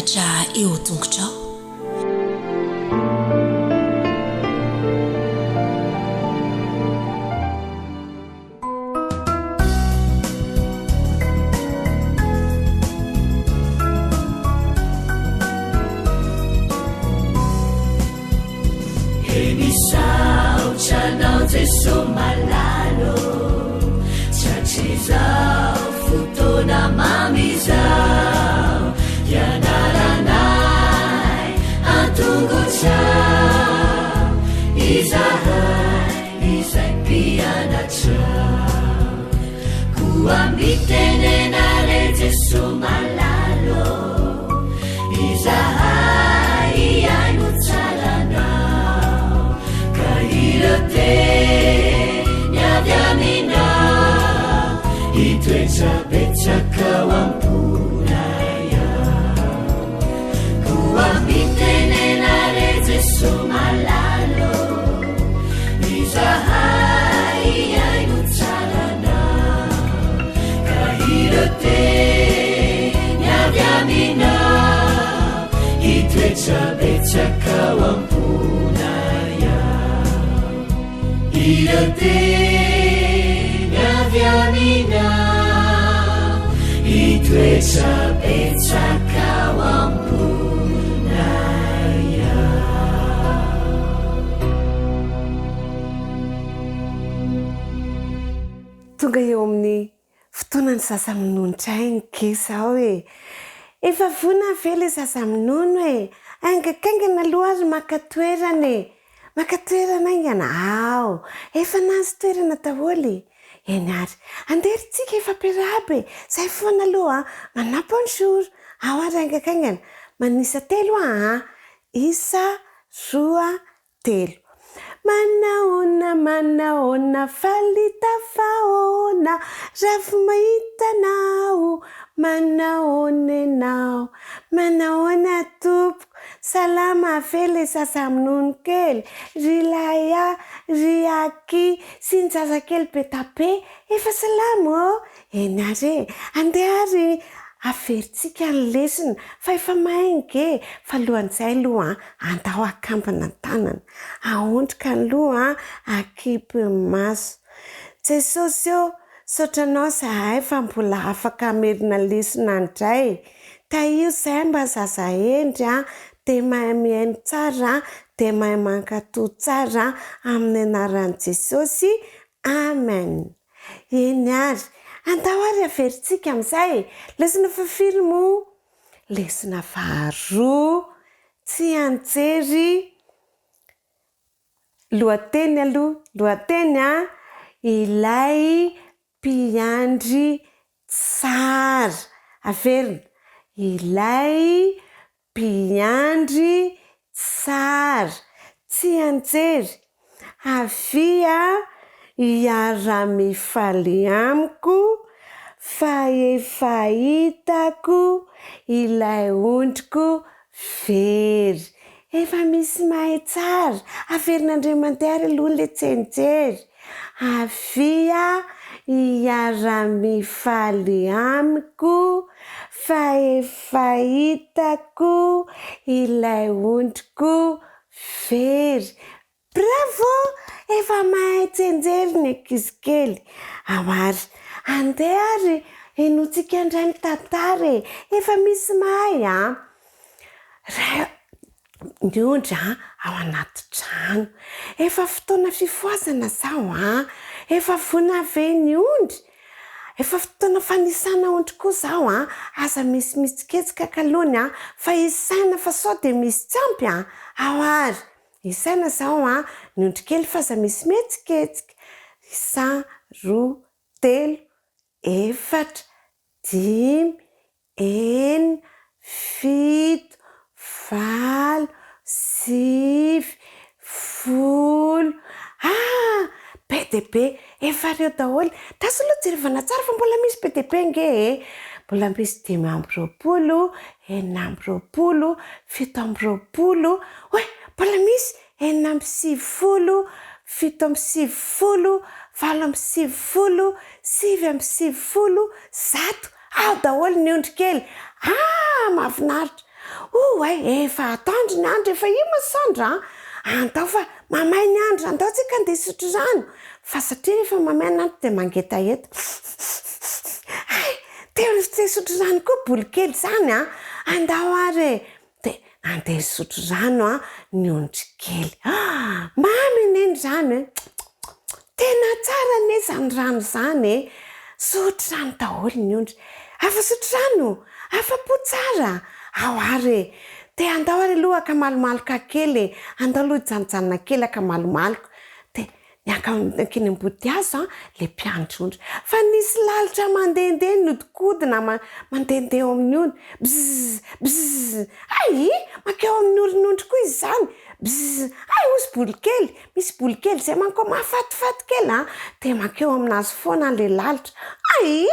mpianatra eo an-tongotrao. He misaotra anao Jeso malala ô, Tratrizao fotoana mamy izao, Hianaranay an-tongotrao izahay. Izay mpianatrao. Koa mitenena re Jeso malala ô, Izahay hihaino tsara Anao, Ka ireo teny avy Aminao Hitoetra betsaka ao am-ponay ao. Koa mitenena re Jeso malala ô, Izahay hihaino tsara Anao, Ka ireo teny avy Aminao Hitoetra betsaka ao am-ponay ao. Ireo teny avy Aminao Hitoetra betsaka ao am-ponay ao. Tonga eo amin'ny fotoanan'ny zaza minono indray ny gisa ao e! Efa vonona ve ilay zaza minono e? Haingakaingana aloha ary maka toerana e! Maka toerana haingana? Ao! Efa nahazo toerana daholo e! Eny ary, andeha ry tsika hifampiarahaba e! Zay foana aloha an! Manao bonjour! Ao ary haingakaingana! Manisa telo aho an! Isa, roa, telo. Manahoana, manahoana, faly tafahoana, ravo mahita anao, manahoana ianao, manahoana tompoko, salama ve le zaza minono kely, ry Laya, ry Aky, sy ny zazakely be da be, efa salama ô? Eny ary e! Andeha ary averintsika ny lesona fa efa mahay nge! Fa alohan'izay aloha an, andao hakambana ny tanana, aondrika ny loha an, akipy ny maso. Jesosy ô, misaotra Anao izahay fa mbola afaka hamerina lesona indray. Tahio izahay mba zaza hendry an, dia mahay mihaino tsara an, dia mahay mankatò tsara an, amin'ny anaran'i Jesosy, Amen. Eny ary, andao ary averintsika amin'izay e! Lesona fahafiry moa? Lesona faharoa, tsianjery, lohateny aloha, lohateny an, ilay mpiandry tsara. Averina, ilay Mpiandry tsara, tsianjery, avia hiara-mifaly amiko fa efa hitako ilay ondriko very. Efa misy mahay tsara, averin'Andriamanitra ary aloha ilay tsianjery. Avia hiara-mifaly amiko fa efa hitako ilay ondriko very. Bravo! Efa mahay tsianjery ny ankizy kely. Ao ary, andeha ary henointsika indray ny tantara e! Efa misy mahay an! Ray ny ondry an, ao anaty trano. Efa fotoana fifohazana zao an! Efa vonona ve ny ondry? Efa fotoana fanisana ondry koa zao an! Aza misy mihetsiketsika kalony an, fa isaina fa sao dia misy tsy ampy an! Ao ary! Isaina zao an, ny ondry kely fa aza misy mihetsiketsika. Isa, roa, telo, efatra, dimy, enina, fito, valo, sivy, folo, ah! Be dia be, efa ireo daholo. Andraso aloha jerevana tsara fa mbola misy be dia be ange e! Mbola misy 25, 26, 27, oay! Mbola misy 96, 97, 98, 99, 100, Ao daholo ny ondry kely. Ah! Mahafinaritra. Oay, efa atoandro ny andro, efa io masoandro an! Andao fa mamay ny andro, andao tsika andeha hisotro rano. Fa satria rehefa mamay ny andro dia mangetaheta. Hay, te hisotro rano koa bolokely izany an! Andao ary e! Dia nandeha nisotro rano ny ondry kely. Mamy anie ny rano e! Tena tsara anie izany rano izany e! Sotro rano daholo ny ondry. Afa-sotro rano? Afa-po tsara? Ao ary e! Dia andao ary aloha haka malomaloka kely e! Andao aloha hijanojanona kely haka malomaloka. Dia Niankina ambodihazo an, le mpiandry ondry. Fa nisy lalitra mandehandeha nihodinkodina mandehandeha eo amin'ny ony. Bzzz! Bzzz! Hay! Mankeo amin'ny orin'ondry koa izy izany. Bzzz! Hay hozy bolokely! Misy bolokely izay manko mahafatifaty kely an, dia mankeo aminazy foana le lalitra. Hay!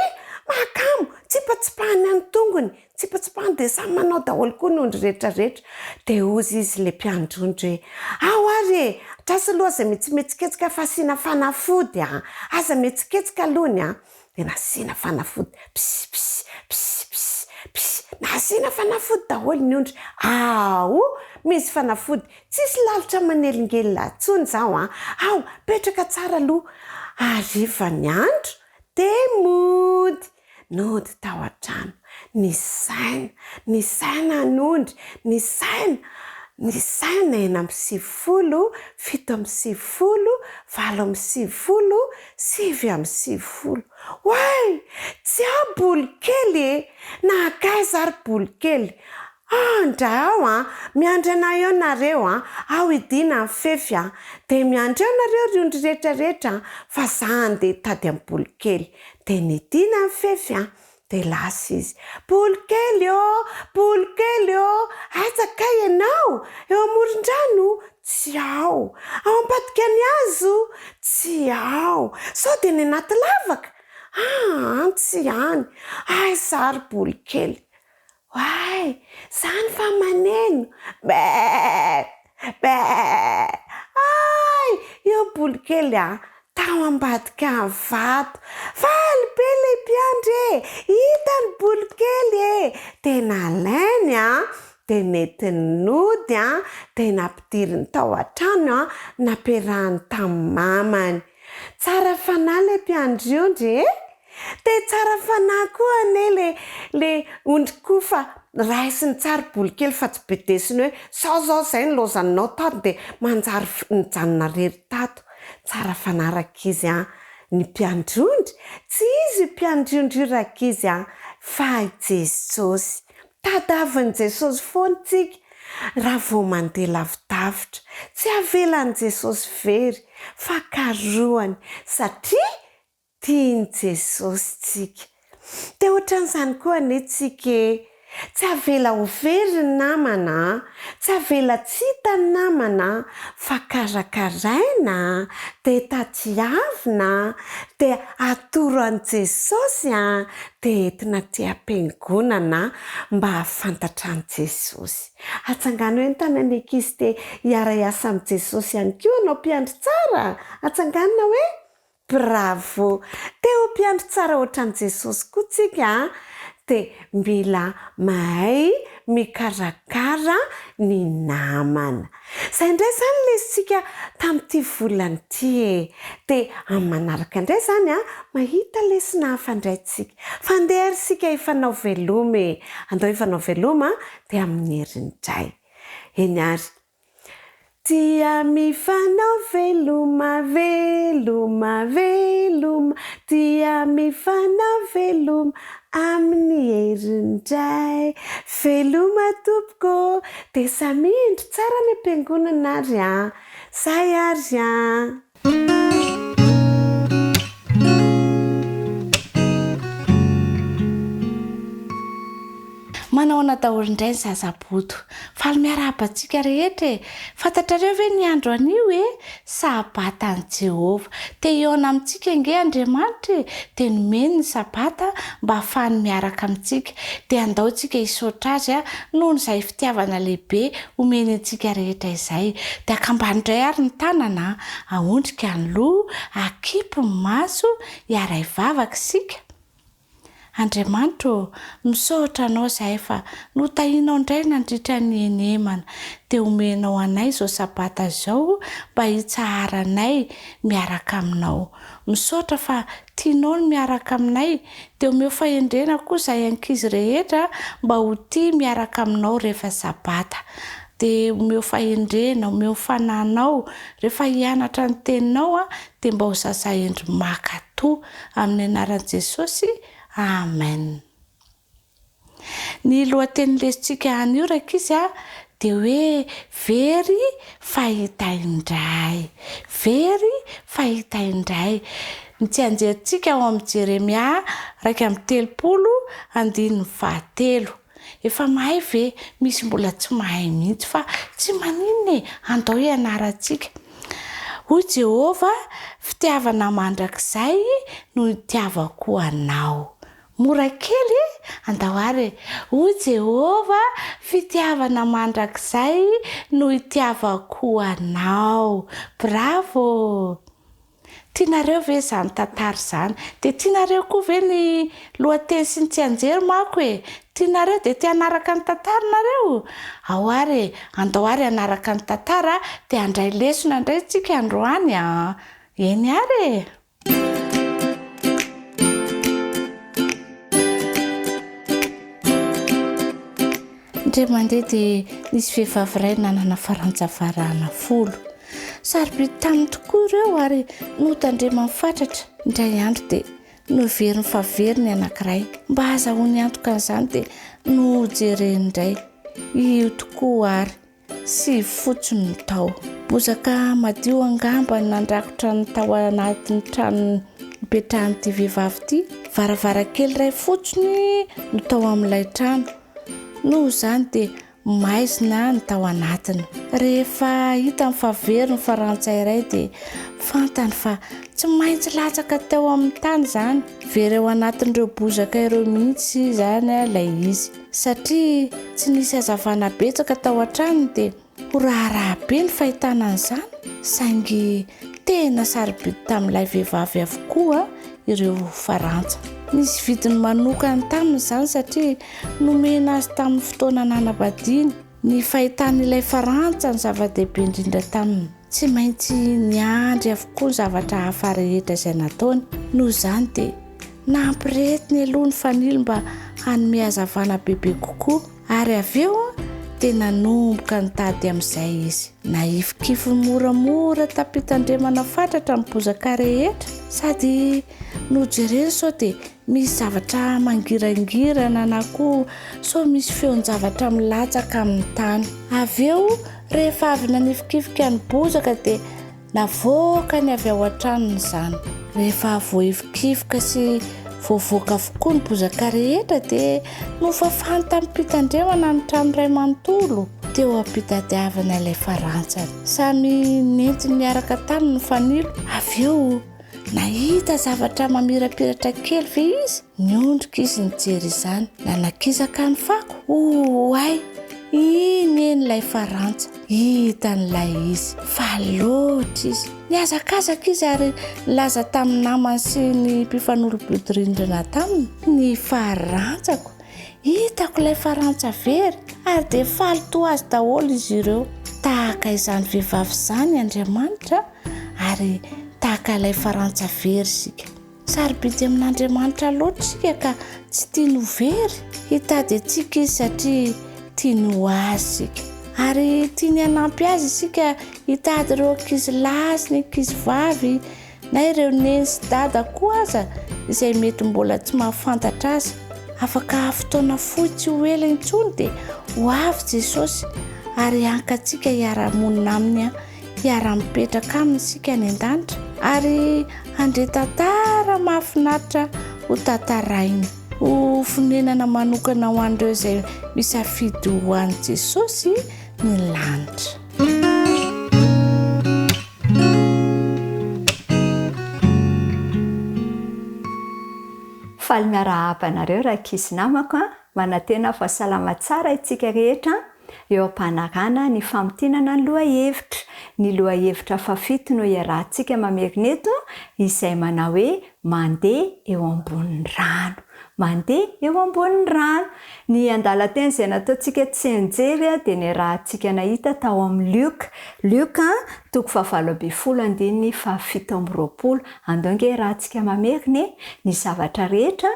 Mahakamo! Tsipatsipahany any tongony. Tsipatsipahany dia samy manao daholo koa ny ondry rehetra rehetra. Dia hozy izy ilay mpiandry ondry hoe, Ao ary e! Andraso aloha aza mihetsiketsiketsika fa asiana fanafody an! Aza mihetsiketsika alohany an! Dia nasiana fanafody, pss pss, pss pss, pss, nasiana fanafody daholo ny ondry. Ao! Misy fanafody, tsisy lalitra manelingelina intsony izao an! Ao! Petraka tsara aloha. Hariva ny andro dia mody. Nody tao an-trano. Nisaina, nisaina ny ondry, nisaina, nisaina 96, 97, 98, 99. Oay! Tsy ao bolokely e! Nankaiza ary bolokely? Andra ao an! Miandry anay eo nareo an! Ao hidiana ny fefy an! Dia miandry eo nareo ry ondry rehetra rehetra an! Fa za andeha hitady an'i bolokely. Dia nidina ny fefy an! Dia lasa izy. Bolokely ô! Bolokely ô! Aiza kay ianao? Eo amoron-drano? Tsy ao. Ao ambadika ny hazo? Tsy ao. Sao dia any anaty lavaka? Aa! Tsy any. Aiza ary bolokely? Oay! Zany fa maneno! Bee! Bee! Ay! Eo bolokely a! Tao ambadika ny vato. Faly be ilay mpiandry e! Hitany bolokely e! Dia nalainy a! Dia nentiny nody a! Dia nampidiriny tao an-trano a! Nampiarahany tamin'ny mamany. Tsara fanahy ilay mpiandry ondry e! Dia tsara fanahy koa anie le le ondry koa fa raisiny tsara bolokely fa tsy bedesiny hoe zao zao zay ny lozanao tato dia manjary nijanona rery tato. Tsara fanahy rankizy an! Ny mpiandry ondry, tsy izy io mpiandry ondry io rankizy an! Fa i Jesosy. Tadavin'i Jesosy foana tsika raha vao mandeha lavidavitra. Tsy avelan'i Jesosy very fa karohany satria Tian'i Jesosy tsika. Dia ohatran'izany koa anie tsika e! Tsy avela ho very ny namana an! Tsy avela tsy hita ny namana an! Fa karakaraina an! Dia tadiavina an! Dia atoro an'i Jesosy an! Dia entina aty am-piangonana mba hahafantatra an'i Jesosy. Atsangano eo ny tanan'ny ankizy te hiara-hiasa amin'i Jesosy ihany koa hanao mpiandry tsara! Atsanganona hoe? Bravo! Te ho mpiandry tsara ohatran'i Jesosy koa tsika an! Dia mila mahay mikarakara ny namana. Izay indray izany lesintsika tamin'ity volana ity e! Dia amin'ny manaraka indray izany an, mahita lesona hafa indray tsika. Fa andeha ary isika hifanao veloma e! Andao hifanao veloma dia amin'ny heriny indray. Eny ary. Tia mifanao veloma, veloma, veloma, Tia mifanao veloma amin'ny herindray. Veloma tompoko ô! Dia samia indro tsara any am-piangonana ary an! Zay ary an! Manahoana daholo indray ny zaza bodo. Faly miarahaba antsika rehetra e! Fantatrareo ve ny andro anio e? Sabatan'i Jehovah. Te hihaona amintsika ange Andriamanitra e! Dia nomeny ny Sabata mba hahafahany miaraka amintsika. Dia andao isika hisaotra Azy noho izay fitiavana lehibe omeny antsika rehetra izay. Dia akambano indray ary ny tanana, aondrika ny loha, akipy ny maso, hiara-hivavaka isika. Andriamanitra ô, misaotra Anao izahay fa notahianao indray nandritra ny henemana, dia omenao anay izao Sabata izao mba hitsaharanay miaraka Aminao. Misaotra fa tianao ny miaraka aminay, dia omeo fahendrena koa izahay ankizy rehetra mba ho tia miaraka Aminao rehefa Sabata. Dia omeo fahendrena, omeo ny Fanahinao, rehefa hianatra ny Teninao dia mba ho zaza hendry mankatò. Amin'ny anaran'i Jesosy, Amen. Ny lohatenin'ny lesotsika anio rankizy a, dia hoe very fahita indray. Very fahita indray. Ny tsianjerintsika ao amin'ny Jeremia 31 andininy fahatelo. Efa mahay ve? Misy mbola tsy mahay mihitsy fa tsy maninona e! Andao hianarantsika. Hoy Jehovah, Fitiavana mandrakizay no itiavako anao. Mora kely e! Andao àry e! Hoy Jehovah, Fitiavana mandrakizay no itiavako anao. Bravo! Tianareo ve izany tantara izany? Dia tianareo koa ve ny lohateny sy ny tsianjery manko e? Tianareo dia te hanaraka ny tantara nareo? Ao ary e! Andao ary hanaraka ny tantara dia handray lesona indray tsika androany an! Eny ary e! Indray mandeha dia nisy vehivavy iray nanana farantsa varahana folo. Sarobidy taminy tokoa ireo ary notandremany fatratra. Indray andro dia noheveriny fa very ny anankiray. Mba hahazahoany antoka an'izany dia nojereny indray. Io tokoa ary. Sy fotsiny no tao. Bozaka madio angamba no nandrakotra ny tao anatin'ny trano nipetrahan'ity vehivavy ity. Varavarankely iray fotsiny no tao amin'ilay trano. Noho izany dia maizina ny tao anatiny. Rehefa hitany fa very ny farantsay iray dia fantany fa tsy maintsy latsaka teo amin'ny tany izany. Very ao anatin'ireo bozaka ireo mihitsy izany ilay izy. Satria tsy nisy hazavana betsaka tao an-tranony dia ho raharaha be ny fahitana an'izany, saingy tena sarobidy tamin'ilay vehivavy avokoa ireo farantsa. Nisy vidiny manokana taminy izany satria nomena azy tamin'ny fotoana nanambadiany. Ny fahitana ilay farantsa no zava-dehibe indrindra taminy. Tsy maintsy niandry avokoa ny zavatra hafa rehetra izay nataony. Noho izany dia nampiretiny aloha ny fanilo mba hanome hazavana bebe kokoa, ary avy eo dia nanomboka nitady amin'izay izy. Nahifikifiny moramora tam-pitandremana fatratra ny bozaka rehetra, sady nojereny sao dia misy zavatra mangirangirana na koa sao misy feon-javatra milatsaka amin'ny tany. Avy eo Rehefa avy nanifikifika ny bozaka dia navoakany avy ao an-tranony izany. Rehefa voahifikifoka sy voavoaka avokoa ny bozaka rehetra dia nofafany tamim-pitandremana ny trano iray manontolo teo am-pitadiavana ilay farantsany. Samy nentiny niaraka taminy ny fanilo. Avy eo, nahita zavatra mamirapiratra kely ve izy? Niondrika izy nijery izany. Nanakisaka ny fako. Oay! Iny eny ilay farantsa. Hitan'ilay izy. Faly loatra izy. Nihazakazaka izy ary nilaza tamin'ny namany sy ny mpifanolo-bodirindrina taminy, Ny farantsako! Hitako ilay farantsa very! Ary dia faly toa azy daholo izy ireo. Tahaka izany vehivavy izany Andriamanitra ary tahaka ilay farantsa very isika. Sarobidy amin'Andriamanitra loatra isika ka tsy tiany ho very. Hitady antsika izy satria tiany ho azy isika. Ary tiany hanampy azy isika hitady ireo ankizy lahy sy ny ankizy vavy na ireo neny sy dada koa aza izay mety mbola tsy mahafantatra azy. Afaka fotoana fohy tsy ho ela intsony dia ho avy Jesosy ary haka antsika hiara-monina aminy Hiara-mipetraka aminy isika any an-danitra ary handre tantara mahafinaritra ho tantarainy. Ho fonenana manokana ho an'ireo izay misafidy ho an'i Jesosy ny lanitra. Faly miarahaba anareo rankizy namako a! Manantena fa salama tsara itsika rehetra a! Eo am-panarahana ny famintinana ny lohahevitra. Ny lohahevitra fahafito no iarahantsika mamerina eto, izay manao hoe Mandeha eo ambonin'ny rano. mandeha eo ambonin'ny rano. Ny andalan-teny izay nataontsika tsianjery dia niarahantsika nahita tao amin'ny Lioka, Lioka toko fahavalo ambin'ny folo andininy fahafito amby roapolo. Andao ange iarahantsika mamerina e! Ny zavatra rehetra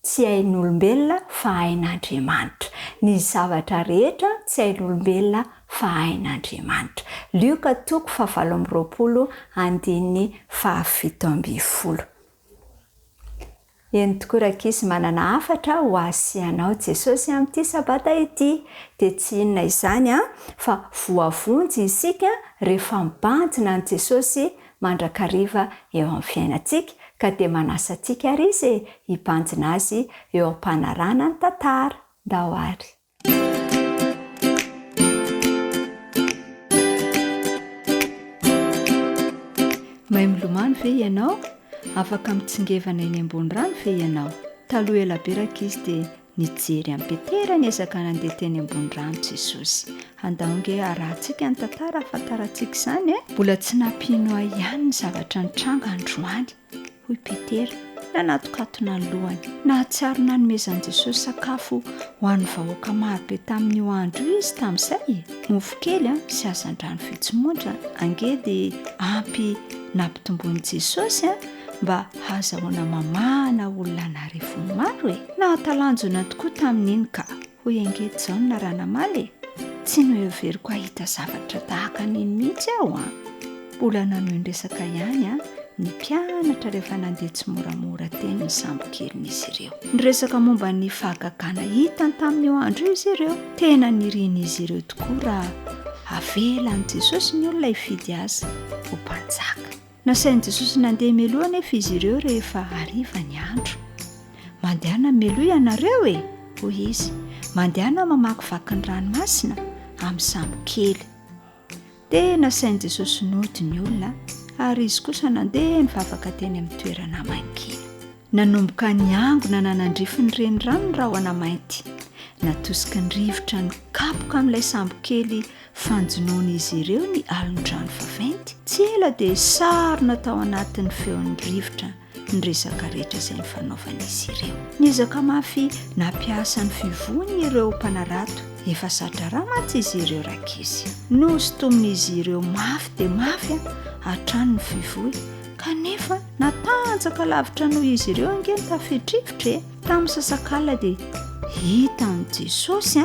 tsy hain'olombelona fa hain'Andriamanitra. Ny zavatra rehetra tsy hain'olombelona fa hain'Andriamanitra. Lioka toko fahavalo amby roapolo andininy fahafito ambin'ny folo. Eny tokoa rankizy manana hafatra ho ahy sy ianao Jesosy amin'ity sabata ity dia tsy inona izany an fa voavonjy isika rehefa mibanjina an'i Jesosy mandrakariva eo amin'ny fiainantsika ka dia manasa antsika ary Izy e hibanjina Azy eo am-panarahana ny tantara. Ndao ary. Mahay milomano ve ianao? Afaka mitsingevana eny ambony rano ve ianao? Taloha ela be rankizy dia nijery an'i Petera niezaka nandeha teny ambony rano Jesosy. Andao ange harahantsika ny tantara hahafantarantsika izany e! Mbola tsy nampino ahy ihany ny zavatra nitranga androany. Hoy Petera, nanatokatona ny lohany. Nahatsiaro nanomezan'i Jesosy sakafo ho an'ny vahoaka maro be tamin'io andro io izy tamin'izay e! Mofo kely sy hazandrano vitsy monja ange dia ampy nampitomboin'i Jesosy mba hahazahoana mamahana olona an'arivony maro e! Nahatalanjona tokoa tamin'iny ka! Hoy ange Jaona raha namaly e! Tsy noheveriko hahita zavatra tahaka an'iny mihitsy aho an! Mbola nanohy niresaka ihany ny mpianatra rehefa nandeha tsimoramora teny ny sambokelin'izy ireo. Niresaka momba ny fahagagana hitany tamin'io andro io izy ireo. Tena nirian'izy ireo tokoa raha havelan'i Jesosy ny olona hifidy azy ho mpanjaka. Nasain'i Jesosy nandeha mialoha anefa izy ireo rehefa hariva ny andro. Mandehana mialoha ianareo e! hoy izy. Mandehana mamakivaky ny ranomasina amin'ny sambo kely. Dia nasain'i Jesosy nody ny olona, ary izy kosa nandeha nivavaka teny amin'ny toerana mangina. Nanomboka niangona nanandrify ny renirano ny rahona mainty. Natosiky ny rivotra nikapoka amin'ilay sambokely fanjonoan'izy ireo ny alon-drano vaventy. Tsy ela dia sarona tao anatin'ny feon'ny rivotra ny resaka rehetra izay nifanaovan'izy ireo. Niezaka mafy nampiasa ny fivoany ireo mpanarato. Efa za-draharaha mantsy izy ireo rankizy. Nosintomin'izy ireo mafy dia mafy hatrany ny fivoy, kanefa Natanjaka lavitra noho izy ireo ange ny tafio-drivotra e! Tamin'ny sasak'alina dia hitan'i Jesosy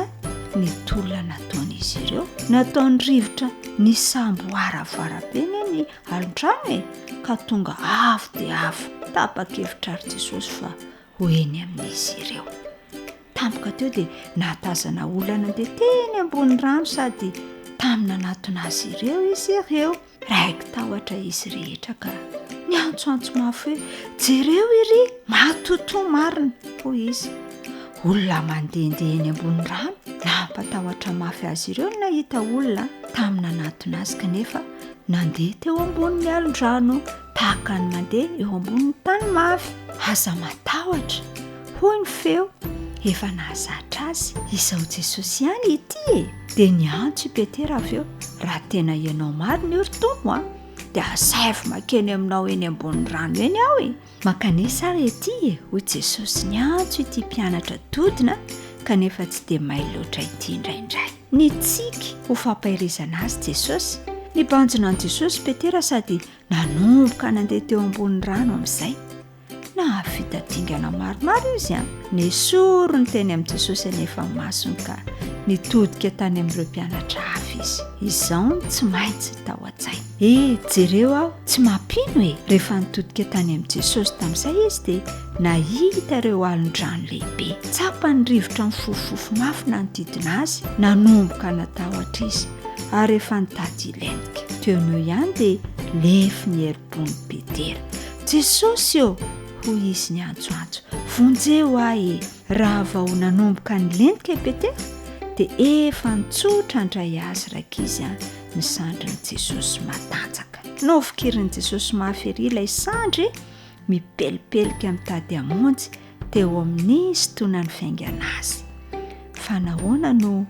ny tolona nataon'izy ireo. Nataon'ny rivotra nisamboaravoara be anie ny alon-trano e, ka tonga avo dia avo. Tapa-kevitra àry Jesosy fa ho eny amin'izy ireo. Tampoka teo dia nahatazana olona nandeha teny ambony rano sady tamy nanatona azy ireo izy ireo. Raiki-tahotra izy rehetra ka niantsoantso mafy hoe, Jereo iry, matotoa marina! hoy izy. Olona mandehandeha eny ambony rano. Nampatahotra mafy azy ireo ny nahita olona tamy nanatona azy kanefa nandeha teo ambonin'ny alon-drano tahaka ny mandeha eo ambonin'ny tany mafy. Aza matahotra, hoy ny feo efa nahazatra azy, Izao Jesosy ihany ity e! Dia niantso i Petera avy eo, Raha tena ianao marina io ry Tompo a, dia asaivo mankeny aminao eny ambonin'ny rano eny aho e! Mankanesa ary ety e! hoy Jesosy niantso ity mpianatra dodona kanefa tsy dia mailo loatra ity indraindray. Nitsiky ho fampaherezana azy Jesosy. Nibanjina an'i Jesosy Petera sady nanomboka nandeha teo ambonin'ny rano amin'izay. Nahavita dingana maromaro izy an! Nesoriny teny amin'i Jesosy anefa ny masony ka nitodika tany amin'ireo mpianatra hafa izy. Izao no tsy maintsy tao an-tsainy. E, jereo aho, tsy mampino e! Rehefa nitodika tany amin'i Jesosy tamin'izay izy dia nahita ireo alon-drano lehibe. Tsapany ny rivotra nifofofofo mafy nanodidina azy. Nanomboka natahotra izy ary efa nitady hilentika. Teo no eo ihany dia lefy ny herim-pon'i Petera. Jesosy ô! hoy izy niantsoantso, vonjeo ahy e! Raha vao nanomboka nilentika i Petera, dia efa nitsotra handray azy rankizy an ny sandrin'i Jesosy matanjaka. Nofikirin'i Jesosy mafy ery ilay sandry mipelipelika mitady hamonjy teo amin'ny nisintonany fiaingana azy. Fa nahoana no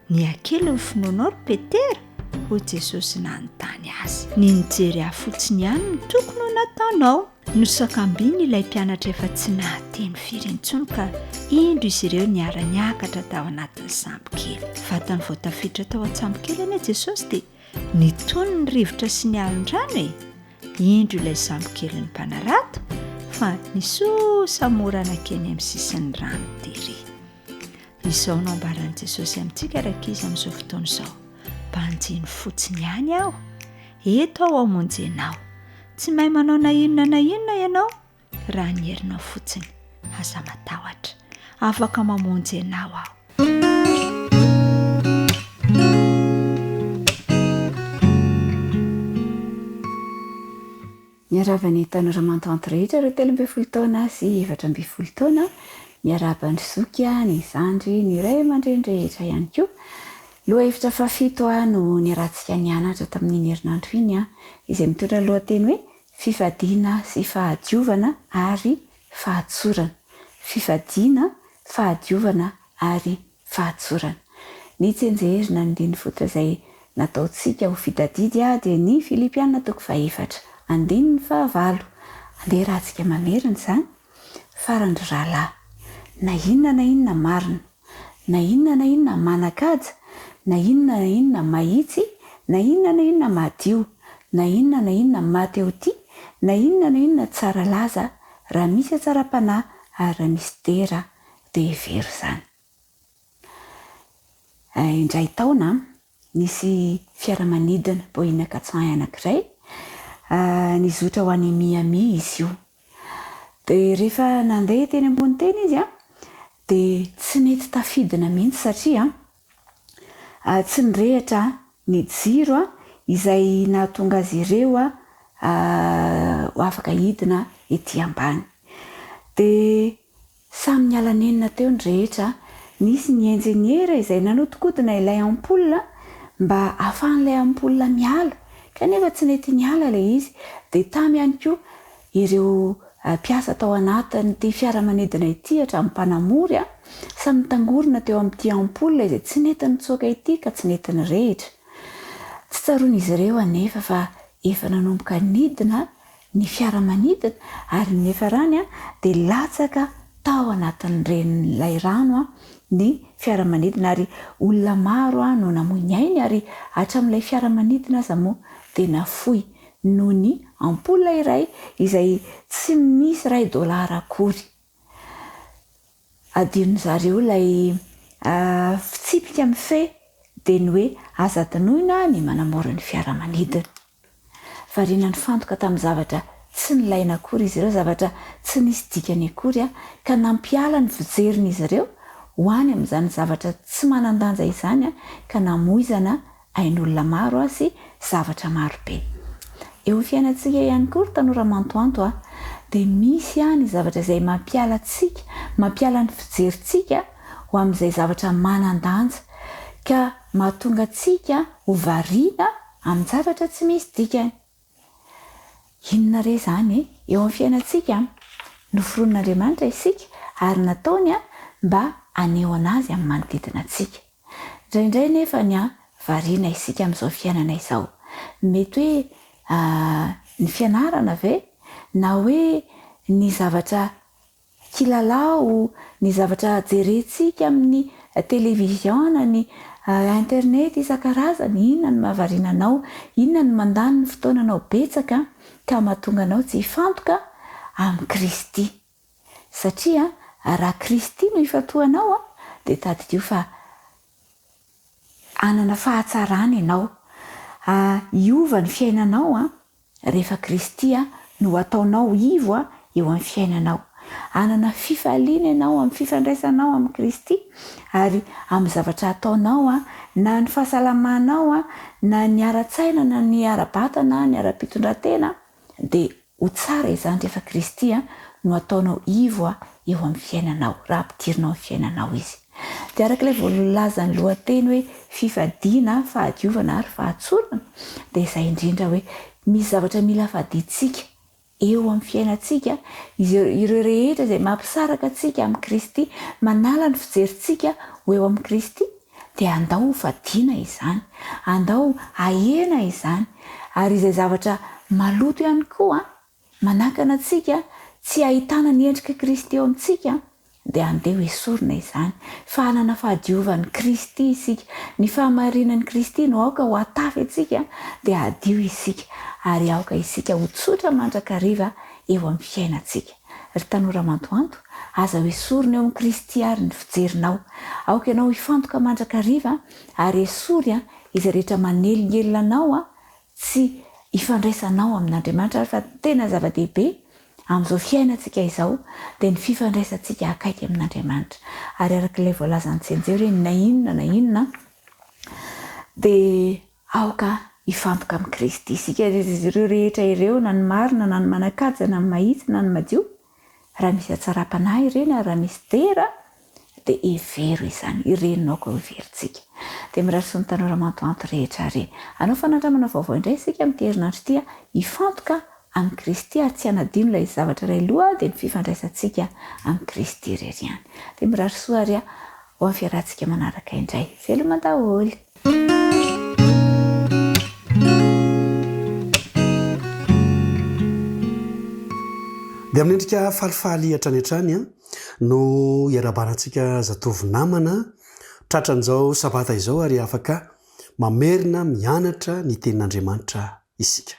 Nihakely ny finoanao ry Petera? Hoy Jesosy nanontany azy. Ny nijery ahy fotsiny ihany no tokony ho nataonao. Nosakambiny ilay mpianatra efa tsy nahateny firy intsony ka indro izy ireo niara-niakatra tao anatin'ny sambokely. Vatany vao tafiditra tao an-tsambokely anie Jesosy dia nitony ny rivotra sy ny alon-drano e! Indro ilay sambokelin'ny mpanarato fa nisosa mora nankeny amin'ny sisin'ny rano tery. Izao no ambaran'i Jesosy amintsika rankizy amin'izao fotoana izao, Banjino fotsiny ihany aho. Eto aho hamonjy anao. Tsy mahay manao na inona na inona ianao raha ny herinao fotsiny. Aza matahotra. Afaka mamonjy anao aho. Miarahaba ny tanora mantoanto rehetra ireo 13 taona sy 14 taona, miarahaba ny zoky, ny zandry, ny ray aman-dreny rehetra ihany koa. Lohahevitra fahafito no niarahantsika nianatra tamin'iny herinandro iny, izay mitondra ny lohateny hoe Fifadiana sy fahadiovana ary fahatsorana. Fifadiana, fahadiovana ary fahatsorana. Ny tsenjerina ny andininy fototra izay nataontsika ho fitadidy dia ny Filipiana toko fahefatra, andininy fahavalo. Andeha rahantsika mamerina izany. Farany ry rahalahy, na inona na inona marina, na inona na inona manan-kaja, na inona na inona mahitsy, na inona na inona madio, na inona na inona maha-te-ho-tia, na inona na inona tsara laza, raha misy hatsaram-panahy ary raha misy dera, dia hevero izany. Indray taona, nisy fiaramanidina Boeing 401 anankiray nizotra ho any Miami izy io. Dia rehefa nandeha teny ambony teny izy dia tsy nety tafidina mihitsy satria tsy nirehitra ny jiro izay nahatonga azy ireo ho afaka hidina ety ambany. Dia Samy niala nenina teo ny rehetra, nisy ny enjeniera izay nanodikodina ilay ampoule mba ahafahan'ilay ampoule miala, kanefa tsy nety niala ilay izy, dia tamy ihany koa ireo mpiasa tao anatin'ity fiaramanidina ity hatramin'ny mpanamory, samy nitangorona teo amin'ity ampoule izay tsy nety nitsoaka ity ka tsy nety nirehitra. Tsy tsaroan'izy ireo anefa fa efa nanomboka nidina ny fiaramanidina ary ny niafarany dia latsaka tao anatin'ireny rano ny fiaramanidina ary olona maro no namoy ny ainy ary hatramin'ilay fiaramanidina aza moa dia nafoy noho ny ampoule iray izay tsy misy iray dolara akory. Adinon'zareo ilay fitsipika mifehy dia ny hoe aza adinoina ny manamora ny fiaramanidina. Variana nifantoka tamin'ny zavatra tsy nilaina akory izy ireo, zavatra tsy nisy dikany akory, ka nampiala ny fijerin'izy ireo ho any amin'izany zavatra tsy manan-danja izany ka namoizana ain'olona maro sy zavatra maro be. Eo amin'ny fiainantsika ihany koa ry tanora mantoanto dia misy ihany zavatra izay mampiala antsika, mampiala ny fijerintsika ho amin'izay zavatra manan-danja ka mahatonga antsika ho variana amin-javatra tsy misy dikany. Inona re izany e? Eo amin'ny fiainantsika, noforonin'Andriamanitra isika ary nataony mba hanehoana Azy amin'ny manodidina antsika. Indraindray nefa ny variana isika amin'izao fiainana izao. Mety hoe ny fianarana ve? Na hoe ny zavatra kilalao, ny zavatra jerentsika amin'ny television na ny internet isan-karazany, inona no mahavariana anao, inona no mandany ny fotoananao betsaka ka mahatonga anao tsy hifantoka amin'i Kristy. Satria raha Kristy no ifantohanao dia tadidio fa hanana fahatsarana ianao, hiova ny fiainanao rehefa Kristy no ataonao ivo eo amin'ny fiainanao. Hanana fifaliana ianao amin'ny fifandraisanao amin'i Kristy ary amin'ny zavatra ataonao, na ny fahasalamanao, na ny ara-tsaina, na ny ara-batana, ny ara-pitondran-tena dia Ho tsara izany rehefa Kristy no ataonao ivo eo amin'ny fiainanao, raha ampidirinao amin'ny fiainanao Izy. Dia araka ilay voalazan'ny lohateny hoe fifadiana, fahadiovana ary fahatsorana, dia izay indrindra hoe misy zavatra mila fadiantsika eo amin'ny fiainantsika, ireo rehetra izay mampisaraka antsika amin'i Kristy, manala ny fijerintsika ho eo amin'i Kristy, dia andao ho fadiana izany, andao ahena izany, ary izay zavatra maloto ihany koa manakana antsika tsy hahitana ny endrik'i Kristy eo amintsika dia andeha ho esorina izany, fa hanana fahadiovan'i Kristy isika, ny fahamarinan'i Kristy no aoka ho atafy antsika dia hadio isika, ary aoka isika ho tsotra mandrakariva eo amin'ny fiainantsika. Ry tanora mantoanto, aza ho esorina eo amin'i Kristy àry ny fijerinao. Aoka ianao hifantoka mandrakariva ary esory izay rehetra manelingelina anao tsy ifandraisanao amin'Andriamanitra ary fa ny tena zava-dehibe amin'izao fiainantsika izao dia ny fifandraisantsika akaiky amin'Andriamanitra. Ary araka ilay voalazan'i Tsenjery hoe na inona na inona dia aoka hifantoka amin'i Kristy isika. Ireo rehetra ireo na ny marina na ny manan-kaja na ny mahitsy na ny madio Raha misy hatsaram-panahy ireny ary raha misy dera dia hevero izany, ireny no aoka hoheverintsika. Dia mirary soa ny tanora mantoanto rehetra ary hanao fanandramana vaovao indray isika amin'ity herinandro ity hifantoka amin'i Kristy ary tsy hanadino ilay zavatra iray loha dia ny fifandraisantsika amin'i Kristy irery ihany. Dia mirary soa ary ho amin'ny fiarahantsika manaraka indray. Veloma daholo! Dia amin'ny endrika falifaly hatrany hatrany no iarahabana antsika zatovo namana tratran'izao sabata izao ary afaka mamerina mianatra ny tenin'Andriamanitra isika.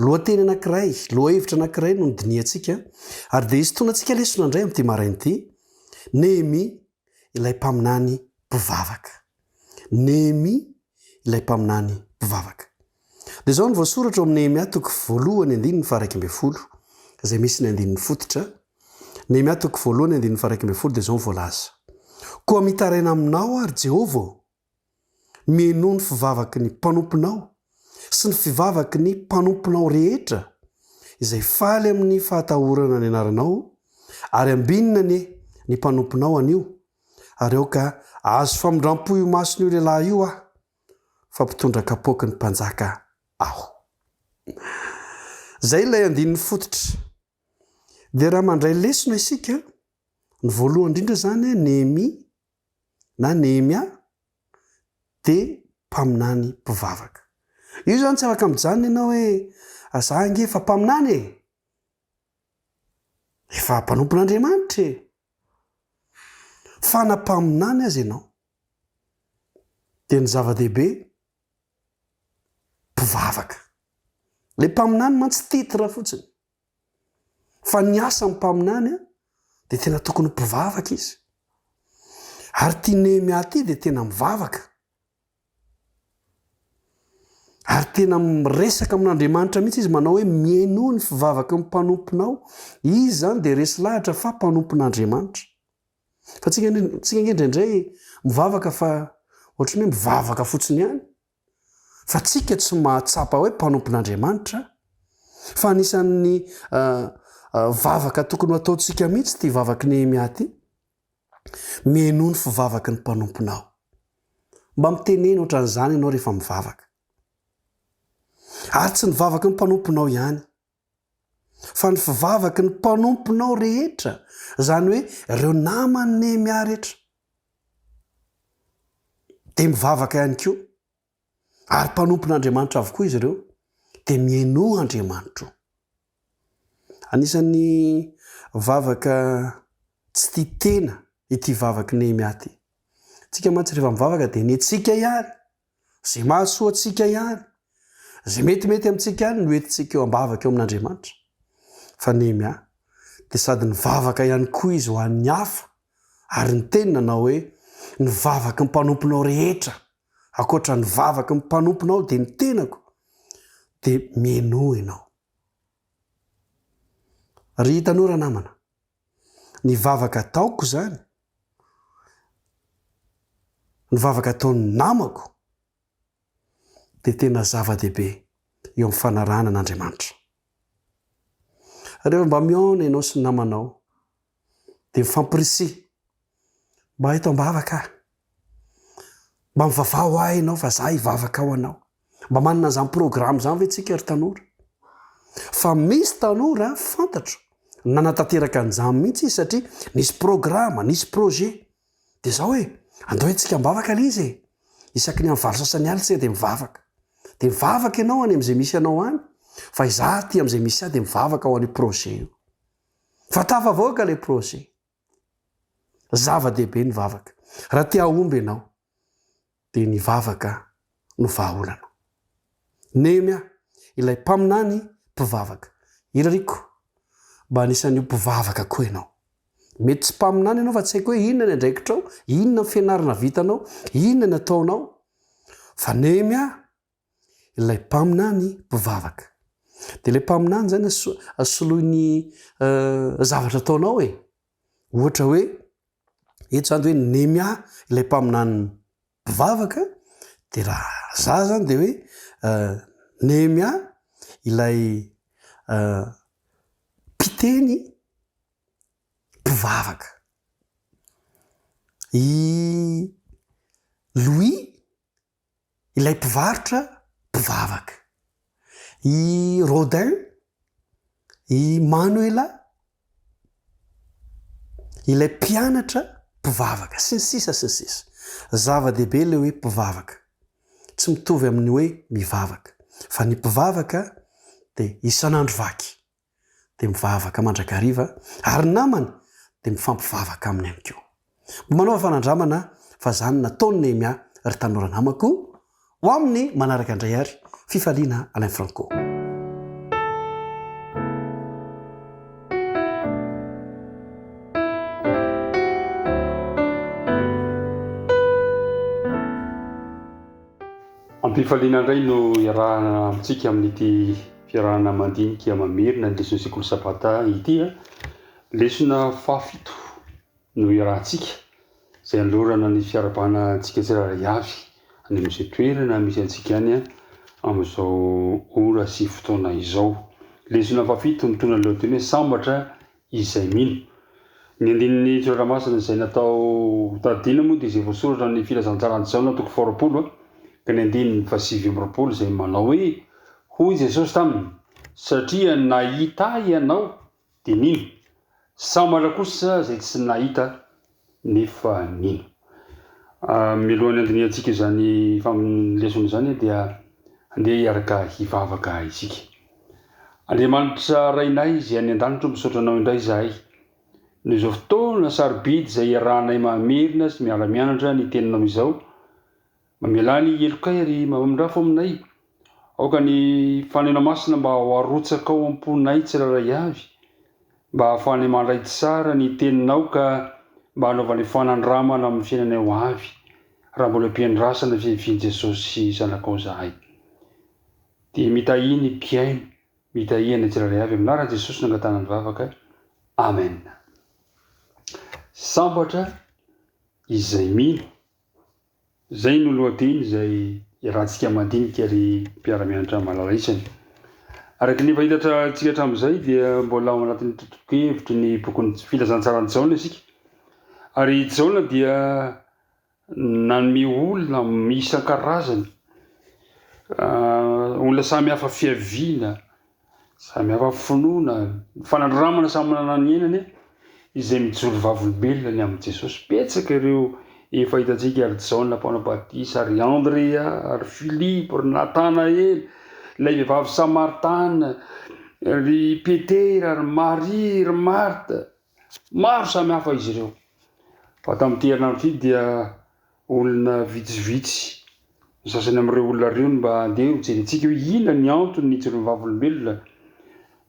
Lohateny anankiray, lohahevitra anankiray no nodinihantsika ary dia hisintonantsika lesona indray amin'ity maraina ity, Nehemia ilay mpaminany mpivavaka. Nehemia ilay mpaminany mpivavaka. Dia izao no voasoratra ao amin'ny Nehemia toko voalohany andininy faha-11, izay misy ny andininy fototra. Nehemia toko voalohany andininy faha-11 dia izao no voalaza, Koa mitaraina aminao aho, ry Jehovah ô, Mihainoa ny fivavaky ny mpanomponao sy ny fivavaky ny mpanomponao rehetra izay faly amin'ny fahatahorana ny anaranao, ary ambinina anie ny mpanomponao anio, ary aoka hahazo famindram-po io mason'io lehilahy io aho, fa mpitondra kapoaky ny mpanjaka aho. Izay ilay andininy fototra. Dia raha mandray lesona isika, ny voalohany indrindra izany, Nehemia, na Nehemia dia mpaminany mpivavaka. Io izany tsy afaka mijanona ianao hoe za ange efa mpaminany e! Efa mpanompon'Andriamanitra e! Fa na mpaminany aza ianao dia ny zava-dehibe mpivavaka. Ilay mpaminany mantsy titre fotsiny. Fa ny asan'ny mpaminany dia tena tokony ho mpivavaka izy. Ary ity Nehemia ity dia tena mivavaka. Ary tena miresaka amin'Andriamanitra mihitsy izy manao hoe mihainoa ny fivavaky ny mpanomponao. Izy izany dia resy lahatra fa mpanompon'Andriamanitra. Fa tsika tsika ange indraindray mivavaka fa ohatran'ny hoe mivavaka fotsiny ihany. Fa tsika tsy mahatsapa hoe mpanompon'Andriamanitra. Fa anisan'ny vavaka tokony ho ataontsika mihitsy ity vavak'i Nehemia ity. Mihainoa ny fivavaky ny mpanomponao. Mba mitenena ohatran'izany ianao rehefa mivavaka. Ary tsy ny vavaky ny mpanomponao ihany, fa ny fivavaky ny mpanomponao rehetra, izany hoe ireo naman'i Nehemia rehetra. Dia mivavaka ihany koa, ary mpanompon'Andriamanitra avokoa izy ireo, dia mihainoa Andriamanitro. Anisan'ny vavaka tsy tia tena ity vavak'i Nehemia ity. Tsika mantsy rehefa mivavaka dia ny antsika ihany, izay mahasoa antsika ihany, izay metimety amintsika ihany no entintsika eo am-bavaka eo amin'Andriamanitra. Fa Nehemia dia sady nivavaka ihany koa izy ho an'ny hafa ary niteny nanao hoe, Ny vavaky ny mpanomponao rehetra, ankoatra ny vavaky ny mpanomponao dia ny tenako, dia mihainoa ianao. Ry tanora namana, ny vavaka ataoko izany, ny vavaka ataon'ny namako, dia tena zava-dehibe eo amin'ny fanarahana an'Andriamanitra. Rehefa mba mihaona ianao sy ny namanao, dia mifampirisiha, mba eto am-bavaka aho, mba mivavaha ho ahy ianao fa za hivavaka ho anao. Mba manana an'izany programme izany ve tsika ry tanora? Fa misy tanora fantatro nanatanteraka an'izany mihitsy izy satria nisy programme, nisy projet. Dia izao e! Andao isika am-bavaka ilay izy e! Isaky ny amin'ny valo sasany alina isika dia mivavaka. Dia mivavaka ianao any amin'izay misy anao any, fa izaho aty amin'izay misy ahy dia mivavaka ho an'io projet io. Fa tafavoaka ilay projet. Zava-dehibe ny vavaka. Raha te hahomby ianao, dia ny vavaka no vahaolana. Nehemia, ilay mpaminany mpivavaka. Irariako mba anisan'io mpivavaka koa ianao. Mety tsy mpaminany ianao fa tsy haiko hoe inona ny andraikitrao, inona ny fianarana vitanao, inona ny ataonao. Fa Nehemia, ilay mpaminany mpivavaka. Dia ilay mpaminany izany soloiny zavatra ataonao e. Ohatra hoe, eto izany dia hoe Nehemia ilay mpaminany mpivavaka, dia raha za zany dia hoe Nehemia ilay mpiteny mpivavaka. I Louis ilay mpivarotra mpivavaka. I Rodin, i Manuela, ilay mpianatra mpivavaka, sy ny sisa sy ny sisa. Zava-dehibe ilay hoe mpivavaka. Tsy mitovy amin'ny hoe mivavaka. Fa ny mpivavaka dia isan'andro vaky. dia mivavaka mandrakariva ary ny namany dia mifampivavaka aminy ihany koa. Mba manaova fanandramana fa izany nataon'i Nehemia ry tanora namako ho amin'ny manaraka indray ary fifaliana Alain Franco. Am-pifaliana indray no iarahana amintsika amin'ity fiarahana mandinika mamerina ny leson'ny sekoly sabata ity. Lesona fahafito no iarahantsika izay anolorana ny fiarahabana antsika tsirairay avy any amin'izay toerana misy antsika any amin'izao ora sy fotoana izao. Lesona fahafito mitondra ny lohateny hoe sambatra izay mino. Ny andininy soratra masina izay natao tadidiana moa dia izay voasoratra amin'ny filazantsaran'i Jaona toko faharoapolo ka ny andininy fahasivy amby 20 izay manao hoe, Hoy Jesosy taminy, Satria nahita Ahy ianao dia nino, sambatra kosa izay tsy nahita nefa nino. Mialohan'ny handinihantsika izany lesona izany dia andeha hiaraka hivavaka isika. Andriamanitra Rainay izay any an-danitra o, misaotra Anao indray izahay noho izao fotoana sarobidy izay iarahanay mamerina sy miara-mianatra ny Teninao izao. Mamelà ny helokay ary mamindrafo aminay. Aoka ny Fanahinao Masina mba ho arotsaka ao am-ponay tsirairay avy, mba hahafahanay mandray tsara ny Teninao ka mba hanaovanay fanandramana amin'ny fiainanay ho avy, raha mbola am-piandrasana ny fiavian'i Jesosy Zanakao izahay. Dia mitahia ny mpihaino, mitahia anay tsirairay avy, amin'ny anaran'i Jesosy no angatahana ny vavaka. Amen. Sambatra izay mino. Izay no lohateny izay iarahantsika mandinika ry mpiara-mianatra malala isany. Araka ny efa hitantsika hatramin'izay dia mbola ao anatin'ny tontolon-kevitry ny bokin'ny filazantsaran'i Jaona isika. Ary i Jaona dia nanome olona isan-karazany, olona samy hafa fiaviana, Samy hafa finoana, ny fanandramana samy manana ny iainany izay mijoro vavolombelona ny amin'i Jesosy. Betsaka ireo efa hitantsika ry Jaona mpanao batisa, ry Andrea, ry Filipo, ry Natanaela, ilay vehivavy Samaritana, ry Petera, ry Maria, ry Marta. Maro samy hafa izy ireo. Fa tamin'ity herinandro ity dia olona vitsivitsy, ny sasany amin'ireo olona ireo no mba andeha ho jerentsika hoe inona ny antony nijoroan'ny vavolombelona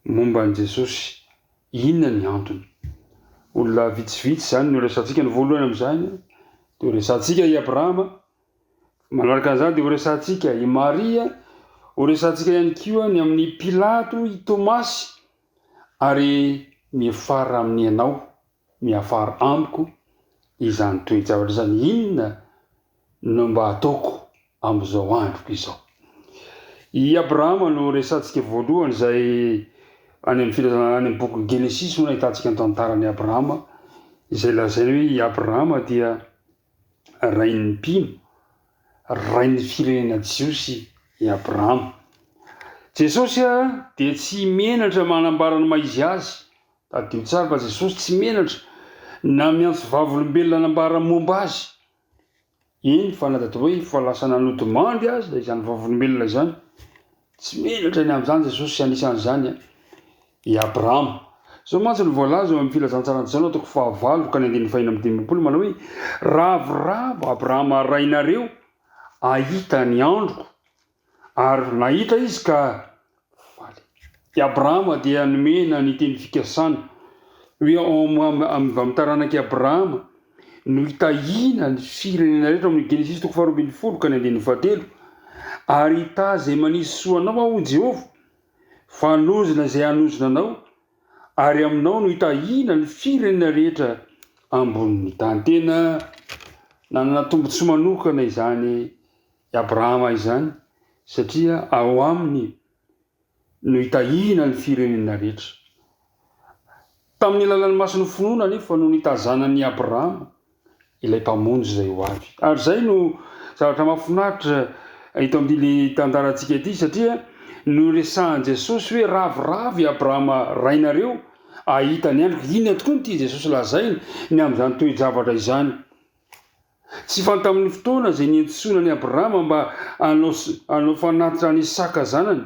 momba an'i Jesosy. Inona ny antony? Olona vitsivitsy izany no resahantsika. Ny voalohany amin'izany dia ho resahantsika i Abrahama, manaraka an'izany dia ho resahantsika i Maria, ho resahantsika ihany koa ny amin'i Pilato, i Tomasy, ary miafara amin'ny ianao miafara amiko izany toe-javatra izany, inona no mba ataoko amin'izao androko izao? I Abrahama no resahantsika voalohany izay any amin'ny filazana any amin'ny bokin'ny Genesisy no nahitantsika ny tantaran'i Abrahama izay lazaina hoe i Abrahama dia rain'ny mpino, rain'ny firenena jiosy i Abrahama. Jesosy dia tsy menatra manambara ny maha izy azy Tadidio tsara fa Jesosy tsy menatra na miantso vavolombelona hanambara momba Azy. Eny fa na dia atao hoe efa lasa nanodimandry aza izany vavolombelona izany, tsy menatra ny amin'izany Jesosy sy anisan'izany i Abrahama. Izao mantsy no voalaza ao amin'ny Filazantsaran'i Jaona toko fahavalo ka ny andininy faheno amby 50 manao hoe, Ravoravo Abrahama rainareo hahita ny androko, Ary nahita izy ka faly. I Abrahama dia nomena ny teny fikasana hoe ao amin'ny taranak'i Abrahama no hitahiana ny firenena rehetra ao amin'ny Genesisy toko faharoa ambin'ny folo ka ny andininy fahatelo. Ary hitahy izay manisy soa anao aho, hoy Jehovah, fa hanozona izay hanozona anao, ary aminao no hitahiana ny firenena rehetra ambonin'ny tany. Tena nanana tombontsoa manokana izany i Abrahama izany satria ao aminy no hitahiana ny firenena rehetra. Tamin'ny alalan'ny mason'ny finoana anefa no nitazanan'i Abrahama ilay Mpamonjy izay ho avy. Ary izay no zavatra mahafinaritra eto amin'ity tantarantsika ity satria noresahan'i Jesosy hoe ravoravo i Abrahama rainareo hahita ny androko. Inona tokoa no tian'i Jesosy lazaina ny amin'izany toe-javatra izany? Tsy fa tamin'ny fotoana izay niantsoana an'i Abrahama mba hanao hanao fanatitra an'i Isaka zanany,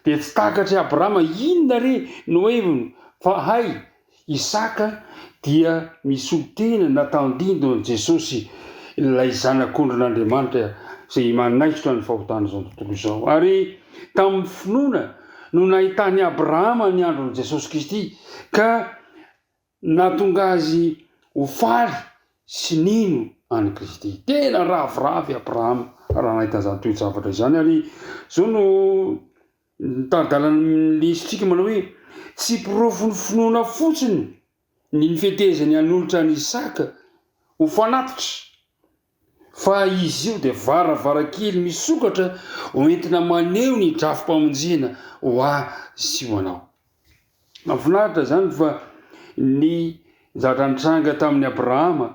dia tsy takatr'i Abrahama inona re no heviny fa hay Isaka dia misolo tena na tandindon'i Jesosy ilay Zanak'ondrin'Andriamanitra izay manaisotra ny fahotan'izao tontolo izao. Ary tamin'ny finoana no nahitan'i Abrahama ny andron'i Jesosy Kristy ka Nahatonga azy ho faly sy nino an'i Kristy. Tena ravoravo i Abrahama raha nahita an'izany toe-javatra izany, ary izao no nitari-dalan'ny lesotsika manao hoe, Tsy porofon'ny finoana fotsiny ny nifetezany hanolotra an'i Isaka ho fanatitra, fa izy io dia varavarankely misokatra ho entina maneho ny drafi-pamonjena ho ahy sy ho anao. Mahafinaritra izany fa ny zavatra nitranga tamin'i Abrahama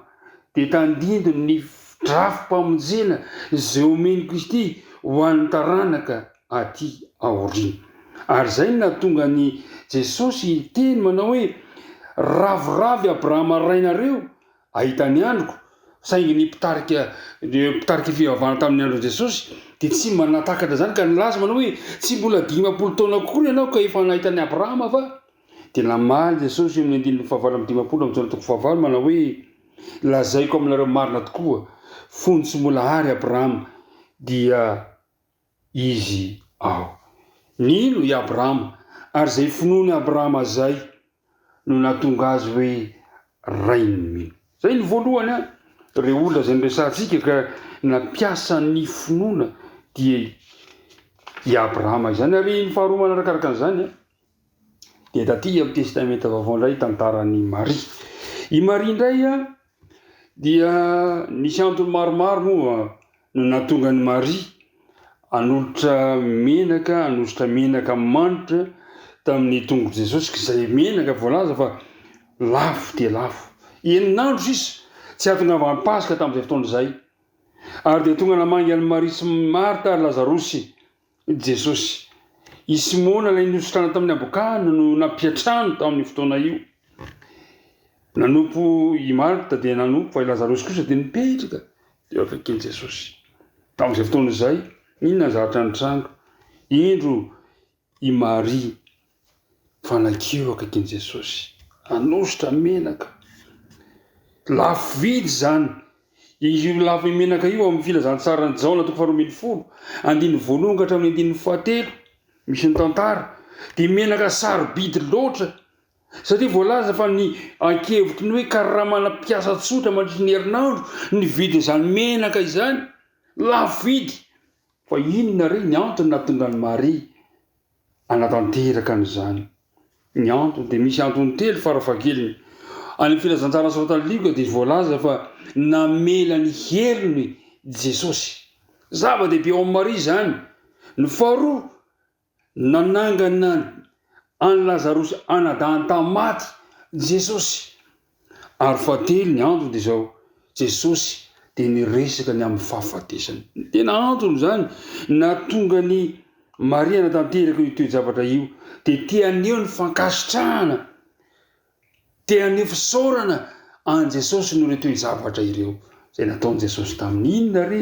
dia tandindon'ny ny drafi-pamonjena izay omen'i Kristy ho an'ny taranaka aty aoriana. Ary izay no nahatonga an'i Jesosy hiteny manao hoe, Ravoravo i Abrahama rainareo Hahita ny androko, saingy ny mpitarika ireo mpitarika fivavahana tamin'ny andron'i Jesosy dia tsy mba nahatakatra izany ka nilaza manao hoe, Tsy mbola 50 taona akory ianao ka efa nahita an'i Abrahama va? Dia namaly Jesosy eo amin'ny andininy fahavalo amby 50 amin'ny Jaona toko fahavalo manao hoe, Lazaiko aminareo marina tokoa, fony tsy mbola ary Abrahama dia izy aho. Nino i Abrahama, ary izay finoan'i Abrahama izay no nahatonga azy hoe rain'ny mino. Izay ny voalohany an, ireo olona izay noresahantsika ka nampiasa ny finoana dia i Abrahama izany. Ary ny faharoa manarakaraka an'izany an, dia taty amin'ny Testamenta Vaovao indray tantaran'i Maria. I Maria indray an, dia nisy antony maromaro moa no nahatonga an'i Maria hanolotra menaka, hanosotra menaka manitra tamin'ny tongotr'i Jesosy, izay menaka voalaza fa lafo dia lafo. Enin'andro sisa tsy hahatongavan'ny Paska tamin'izay fotoana izay. Ary dia tonga namangy an'i Maria sy Marta ary Lazarosy Jesosy. I Simona ilay nositrana tamin'ny habokana no nampiantrano tamin'io fotoana io. Nanompo i Marta dia nanompo fa i Lazarosy kosa dia nipetraka teo akaikin'i Jesosy. Tamin'izay fotoana izay, inona ny zavatra nitranga? Indro i Maria fa nankeo akaikin'i Jesosy. Nanosotra menaka. Lafo vidy izany. Io lafo menaka io amin'ny filazantsaran'i Jaona toko faharoa ambin'ny folo, andininy voalohany ka hatramin'ny andininy fahatelo, misy ny tantara, dia menaka sarobidy loatra. Satria voalaza fa ny ankevitry ny hoe karamana mpiasa tsotra mandritry ny herinandro ny vidin'izany menaka izany, lafo vidy. Fa inona re ny antony nahatonga an'i Maria hanatanteraka an'izany? Ny antony dia misy antony telo farafahakeliny. Any amin'ny filazantsara soratan'i Lioka dia voalaza fa namela ny helony Jesosy. Zava-dehibe ao amin'i Maria izany. Ny faharoa, Nanangana an'i Lazarosy anadahiny tamin'ny maty Jesosy. Ary fahatelo, ny antony dia izao, Jesosy dia niresaka ny amin'ny fahafatesany. Ny tena antony izany nahatonga an'i Maria hanatanteraka io toe-javatra io dia te haneho ny fankasitrahana, te haneho fisaorana an'i Jesosy noho ireo toe-javatra ireo. izay nataon'i Jesosy taminy. Inona re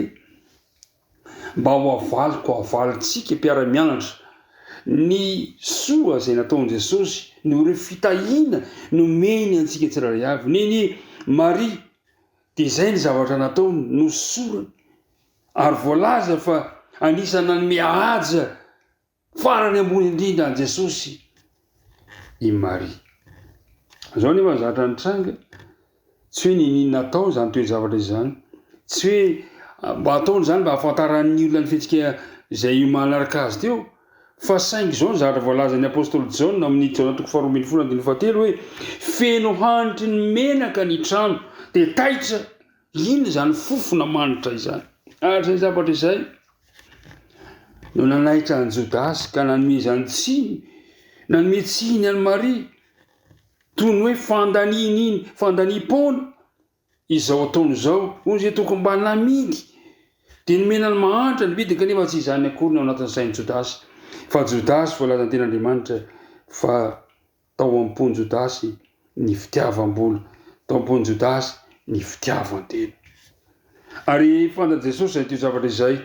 mba ho avaliko havalintsika mpiara-mianatra ny soa izay nataon'i Jesosy noho ireo fitahiana nomeny antsika tsirairay avy. Neny Maria dia izay ny zavatra nataony, nosorany ary voalaza fa anisan'ny nanome haja Farany ambony indrindra an'i Jesosy i Maria. Izao anefa ny zavatra nitranga, tsy hoe niniana natao izany toe-javatra izany, tsy hoe mba ataony izany mba hahafantaran'ny olona ny fihetsika izay manaraka azy teo, fa saingy izao ny zavatra voalazan'ny apostoly Jaona amin'ny Jaona toko faharoa ambin'ny folo andininy fahatelo hoe feno hanitry ny menaka ny trano, dia taitra Inona izany fofona manitra izany? Ary izay zavatra izay no nanaitra an'i Jodasy ka nanomezany tsiny, nanome tsiny an'i Maria, toy ny hoe fandaniana iny, fandaniam-poana izao ataony izao. Hoy izy hoe tokony mba namidy, dia nomena ny mahantra ny vidiny, kanefa tsy izany akory no ao anatin'ny sain'i Jodasy. Fa Jodasy voalazan'ny tenin'Andriamanitra fa Tao am-pon'i Jodasy ny fitiavam-bola, tao am-pon'i Jodasy ny fitiavan-tena. Ary fantatr'i Jesosy izay toe-javatra izay,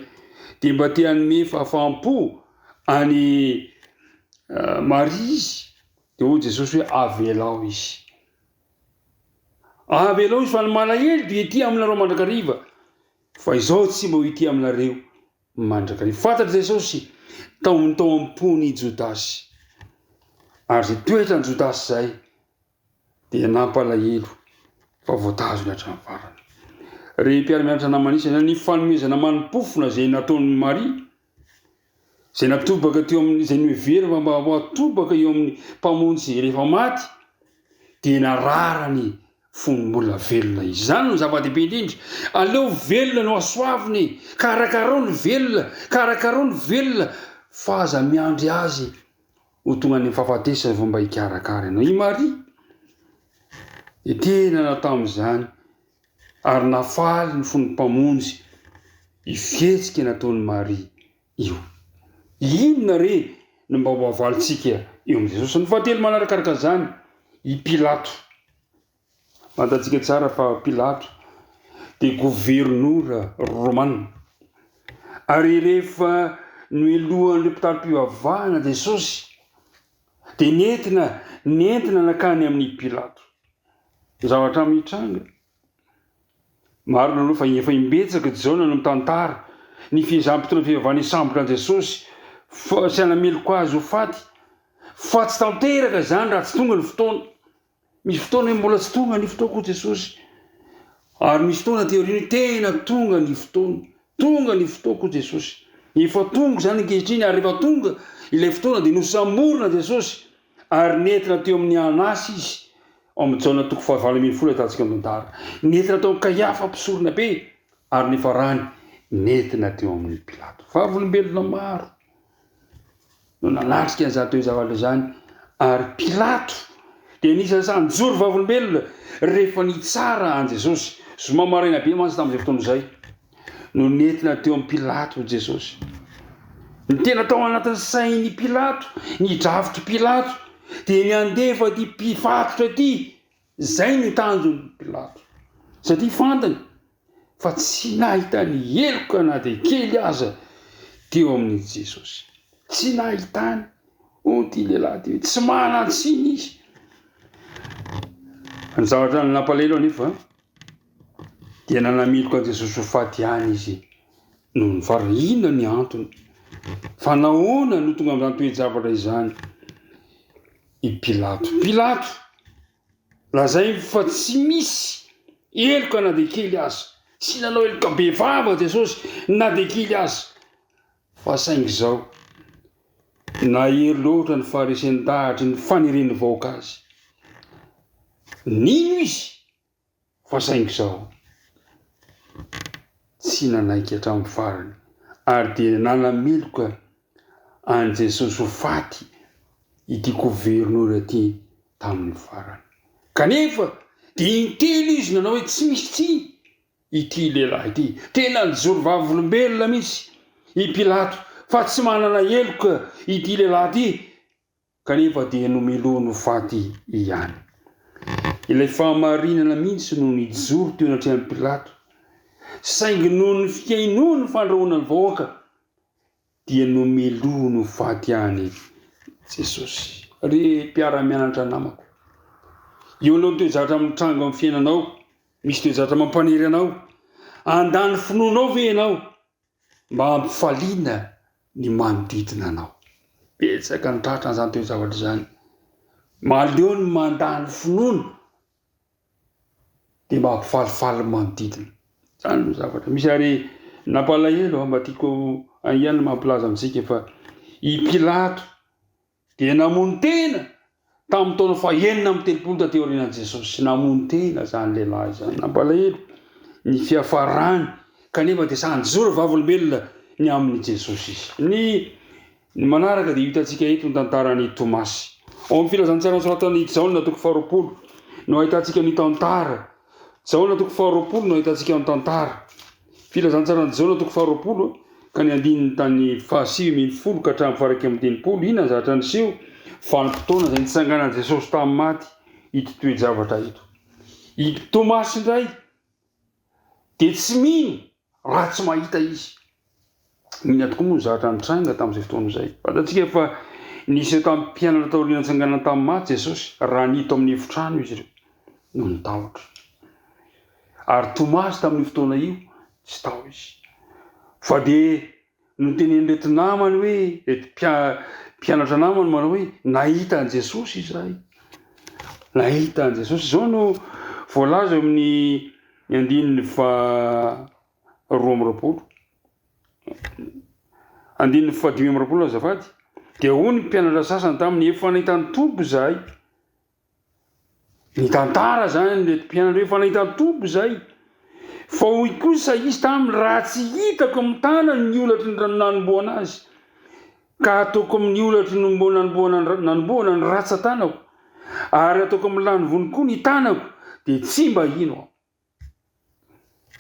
dia mba te hanome fahafaham-po an'i Maria izy, dia hoy Jesosy hoe, Avelao izy. Avelao izy fa ny malahelo dia ety aminareo mandrakariva, fa izao tsy mba ho ety aminareo Mandrakariva. Fantatr'i Jesosy tao ny tao am-pony i Jodasy. Ary izay toetran'i Jodasy izay dia nampalahelo fa voatazony hatramin'ny farany. Ry mpiara-mianatra namana isany, ny fanomezana mani-pofona izay nataon'i Maria, izay natobaka teo amin'ny, izay noheverina fa mba ho atobaka eo amin'ny Mpamonjy rehefa maty, dia nararany fony mbola velona izy. Izany no zava-dehibe indrindra. Aleo velona no hasoavina e! Karakarao ny velona, karakarao ny velona fa aza miandry azy ho tonga any amin'ny fahafatesana vao mba hikarakara ianao. I Maria dia tena natao tamin'izany ary nafaly ny fon'ny Mpamonjy io fihetsika nataon'i Maria io. Inona re no mba ho avalintsika eo amin'i Jesosy? Ny fahatelo manarakaraka izany, i Pilato. Fantatsika tsara fa Pilato dia governora romana. Ary rehefa nohelohan'ireo mpitari-pivavahana Jesosy, dia nentina nentina nankany amin'i Pilato. Zavatra mitranga Marina aloha fa efa imbetsaka Jaona no mitantara ny fiezahan'ny mpitondra fivavahana hisambotra an'i Jesosy fa sy hanameloka azy ho faty, fa tsy tanteraka izany raha tsy tonga ny fotoana. Misy fotoana hoe mbola tsy tonga ny fotoako hoy Jesosy, ary misy fotoana aty aoriana hoe tena tonga ny fotoana. Tonga ny fotoako hoy Jesosy. Efa tonga izany ankehitriny ary rehefa tonga ilay fotoana dia nosamborina Jesosy ary nentina teo amin'ny Anasy izy Ao amin'ny Jaona toko fahavalo ambin'ny folo ahitantsika ny tantara. Nentina tao amin'i Kaiafa mpisorona be ary nifarany nentina teo amin'i Pilato. Vavolombelona maro no nanatrika an'izany toe-javatra izany ary Pilato dia anisan'ny sahy nijoro vavolombelona rehefa nitsara an'i Jesosy. Zoma maraina be mantsy tamin'izay fotoana izay no nentina teo amin'i Pilato Jesosy. Ny tena tao anatin'ny sain'i Pilato, ny drafitr'i Pilato, dia ny handefa ity mpifatotra ity. Izay ny tanjon'i Pilato. Satria fantany fa tsy nahitany heloka na dia kely aza teo amin'i Jesosy. Tsy nahitany, hoy ity lehilahy ity, tsy manan-tsiny izy. Ny zavatra nampalahelo anefa, Dia nanameloka an'i Jesosy ho faty ihany izy noho ny farany. Inona ny antony? Fa nahoana no tonga amin'izany toe-javatra izany i Pilato? Pilato, lazainy fa tsy misy heloka na dia kely aza. Tsy nanao heloka bevava Jesosy na dia kely aza. Fa saingy izao, nahery loatra ny faharesen-dahatry ny fanirian'ny vahoaka azy. Nino izy Fa saingy izao, tsy nanaiky hatramin'ny farany, ary dia nanameloka an'i Jesosy ho faty ity governora ity tamin'ny farany. Kanefa dia intelo izy nanao hoe tsy misy tsiny ity lehilahy ity. Tena nijoro vavolombelona mihitsy i Pilato fa tsy manana heloka ity lehilahy ity. Kanefa dia nomelohiny ho faty ihany. Ilay fahamarinana mihitsy no nijoro teo anatrehan'i Pilato. Saingy noho ny fihainoany ny fandrahonan'ny vahoaka dia nomelohiny ho faty ihany Jesosy. Ry mpiara-mianatra namako, eo alohan'ny toe-javatra mitranga amin'ny fiainanao, misy toe-javatra mampanery anao, handà ny finoanao ve ianao mba hampifaliana ny manodidina anao? Betsaka ny tratran'izany toe-javatra izany. Mahaleo ny mandà ny finoana dia mba hampifalifaly ny manodidina. Izany no zavatra misy ary nampalahelo aho mba tiako ihany ny mampilaza amintsika fa i Pilato dia namono tena tamin'ny taona fahenina amby 30 taty aorianan'i Jesosy. Namono tena izany lehilahy izany. Nampalahelo ny fiafarany kanefa dia sahy nijoro vavolombelona ny amin'i Jesosy izy. Ny Ny manaraka dia hitantsika eto ny tantaran'i Tomasy. Ao amin'ny Filazantsara nosoratan'i Jaona toko faharoapolo no ahitantsika ny tantara. Jaona toko faharoapolo no ahitantsika ny tantara. Filazantsaran'i Jaona toko faharoapolo ka ny andininy tany fahasivy ambin'ny folo ka hatramin'ny faha-31. Inona ny zavatra niseho? Vanim-potoana izay nitsanganan'i Jesosy tamin'ny maty ito toe-javatra ito. I Tomasy indray dia tsy mino raha tsy mahita izy. Inona tokoa moa ny zavatra nitranga tamin'izay fotoana izay? Fantatsika fa niseho tamin'ny mpianatra taorian'ny nitsanganany tamin'ny maty Jesosy, raha niditra amin'ny efitrano izy ireo, noho ny tahotra. Ary Tomasy tamin'io fotoana io, tsy tao izy. Fa dia notenenin'ireto namany hoe, ireto mpianatra namany manao hoe, nahita an'i Jesosy izahay. Nahita an'i Jesosy. Izao no voalaza eo amin'ny andininy faha 22, andininy faha 25 azafady, dia hoy ny mpianatra sasany taminy, efa nahita ny Tompo izahay. Nitantara izany ireto mpianatra hoe efa nahita ny Tompo izahay. Fa hoy kosa izy taminy, raha tsy hitako amin'ny tanany ny holatry ny nanomboana azy, ka ataoko amin'ny holatry ny nanomboana ny ratsan-tanako, ary ataoko amin'ny lanivony koa ny tanako, dia tsy mba hino aho.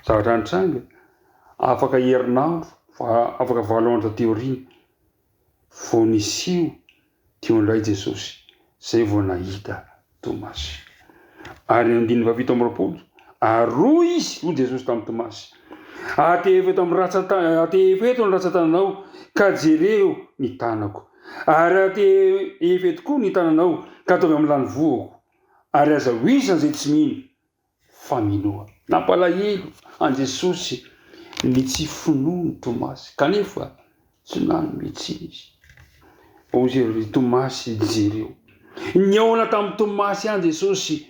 Zavatra nitranga, afaka herinandro, fa afaka valo andro taty aoriana, vao niseho teo indray Jesosy, zay vao nahita Tomasy. Ary ny andininy faha 27, ary hoy izy, hoy Jesosy tamin'i Tomasy, Atehefo eto amin'ny ratsan-tananao, atehefo eto ny ratsan-tananao, ka jereo ny tanako. Ary atehefo eto koa ny tananao, ka ataovy amin'ny lanivohoko. Ary aza ho isan'izay tsy mino, fa minoa. Nampalahelo an'i Jesosy ny tsy finoan'i Tomasy, kanefa tsy nanome tsiny izy. Hoy izy, Ry Tomasy, jereo. Nihaona tamin'i Tomasy ihany Jesosy,